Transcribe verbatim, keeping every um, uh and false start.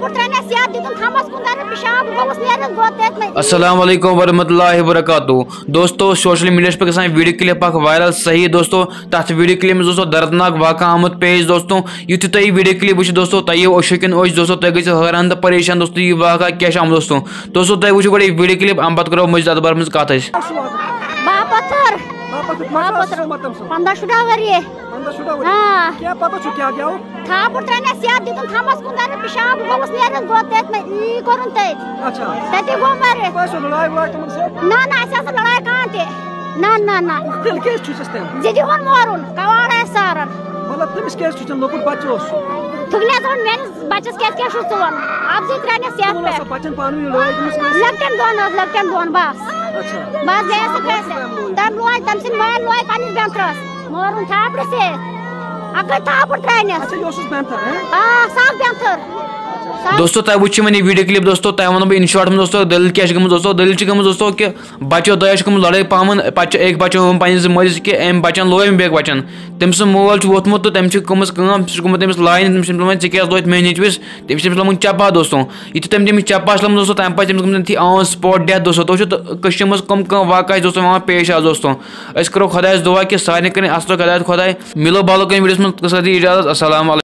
ترٛاونَس یَتھ، دیُتُن تھمبَس کُن دَرٕ پِشاب، گوٚوُس نیرَن دۄد تٔتۍ منٛز۔ السلام علیکم ورحمۃ اللہ وبرکاتہ۔ دوستو، سوشل میڈیاہَس پٮ۪ٹھ گژھان ویڈیو کلپ اکھ وائرل، صحیح دوستو۔ تَتھ ویڈیو کلپ منٛز دوستو دردناک واقعہ آمُت پیش دوستو۔ یُتھُے تُہۍ یہِ ویڈیو کلپ وٕچھِو دوستو، تۄہہِ یِیو أچھو کِنۍ أچھ دوستو، تُہۍ گٔژھِو حٲران تہٕ پریشان دوستو، یہِ واقعہ کیٛاہ چھُ آمُت دوستو۔ دوستو، تُہۍ وٕچھِو گۄڈٕ یہِ ویڈیو کلپ، اَمہِ پتہٕ کرو مٔزیٖد اَتھ بارس منٛز کتھ أسۍ۔ باپتھر۔ باپتھر، ما چھُ باپتھر۔ آسان سُمت تٔمۍ سُنٛد؟ پنٛداہ شُراہ ؤری۔ پنٛداہ شُراہ ؤری؟ آ۔ کیٛاہ پتہ چھُ کیٛاہ گیٛاو؟ تھاپُر ترٛٲونَس یَتھ، دیُتُن تھمبَس کُن دَرٕ پِشاب، گوٚوُس نیرَن دۄد تٔتۍ منٛز، یی کوٚرُن تٔتۍ۔ اچھا۔ تَتی گوٚو مَرٕ۔ تۄہہِ ٲسوٕ لڑاے وڑاے تِمن سۭتۍ؟ نہ، نہ، اَسہِ ٲس نہٕ لڑاے کانٛہہ تہِ۔ نہ، نہ، نہ۔ تیٚلہِ کیٛازِ چھُس أسۍ تیٚلہِ؟ زِ دِوان مورُن، کَوارٕ آسہِ ساران۔ مطلب، تٔمِس کیٛازِ چھُ ژےٚ لۄکُٹ بَچہٕ اوس سُہ؟ تُہۍ نہ حظ ووٚن میٛٲنِس بَچَس کیٛازِ کیٛاہ چھُو ژٕ وَنان؟ اَپزٕے ترٛاونَس یَتھ تِمن پٮ۪ٹھ۔ آسان بَچَن پانہٕ ؤنۍ لڑٲے گٔمٕژ کٲنٛسہِ؟ لۄکٹٮ۪ن دۄن حظ، لۄکٹٮ۪ن دۄن بَس۔ اچھا۔ بَس بیٚیہِ ٲسٕکھ کٲنٛسہِ۔ تٔمۍ لوے، تٔمۍ سٕنٛدۍ مٲلۍ لوے پنٛنِس بٮ۪نتھرَس۔ مورُن تھاپڑٕ سۭتۍ۔ اَکٲے تھاپڑ ترٛاونَس۔ اچھا، یہِ اوسُس بٮ۪نتھر، ہہ؟ آ، صاف بٮ۪نتھر۔ صاف۔ دوستو، تۄہہِ وٕچھِو وۄنۍ یہِ ویڈیو کلپ دوستو، تۄہہِ وَنو بہٕ in short منٛز دوستو، دٔلیٖل کیٛاہ چھِ گٔمٕژ دوستو۔ دٔلیٖل چھِ گٔمٕژ دوستو کہِ بَچو دۄیو چھِ گٔمٕژ لڑٲے پامَن، پَتہٕ چھِ أکۍ بَچو ووٚن پنٛنِس مٲلِس کہِ أمۍ بَچَن لوے أمۍ بیٚکۍ بَچَن۔ تٔمۍ سُنٛد مول چھُ ووٚتھمُت تہٕ تٔمۍ چھِ گٔمٕژ کٲم، سُہ چھُ گوٚمُت تٔمِس لاینہِ، تٔمِس چھِ تٔمِس وَنان، "ژےٚ کیٛازِ لویتھ میٛٲنِس نیٚچوِس؟" تٔمِس چھِ تٔمِس لوٚگمُت چپا دوستو۔ یُتھُے تٔمۍ تٔمِس چپا چھِ لوٚگمُت دوستو، تَمہِ پَتہٕ چھِ تٔمِس گٔمٕژ تٔتھی on spot death دوستو۔ تُہۍ وٕچھِو تہٕ کٔشیٖرِ منٛز کٕم کٕم واقعہ چھِ دوستو یِوان پیش آز دوستو۔ أسۍ کَرو خۄدایَس دُعا کہِ سارنٕے کٔرِنۍ اَصٕل ہدایت خۄداے۔ مِلو بالو کُنہِ ویڈیوَس منٛز، تَس سۭتۍ اِجازت۔ السلام علیکم۔